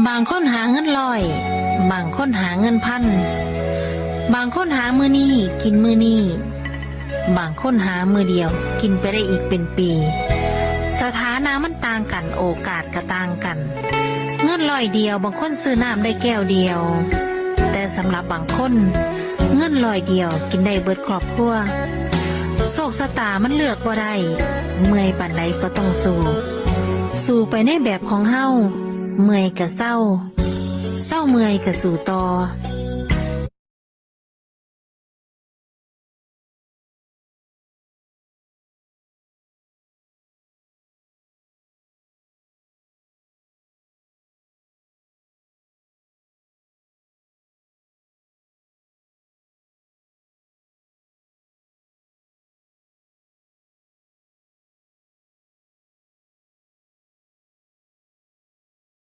ບາງຄົນຫາເງິນຮ້ອຍ ບາງຄົນຫາເງິນພັນ ບາງຄົນຫາມື້ນີ້ກິນມື້ນີ້ ບາງຄົນຫາມື້ດຽວກິນໄປໄດ້ອີກເປັນປີ. ສະຖານະມັນຕ່າງກັນ ໂອກາດກໍຕ່າງກັນ. ເງິນຮ້ອຍດຽວບາງຄົນຊື້ນ້ຳໄດ້ແກ້ວດຽວ, ແຕ່ສຳລັບບາງຄົນ ເງິນຮ້ອຍດຽວກິນໄດ້ເບິດຄອບຄົວ. ໂຊກຊະຕາມັນເລືອກບໍ່ໄດ້, ເມື່ອຍປານໃດກໍຕ້ອງສູ້. ສູ້ໄປໃນແບບຂອງເຮົາ, ເມື່ອຍກະເຊົາ, ເຊົາເມື່ອຍກະສູ້ຕໍ່.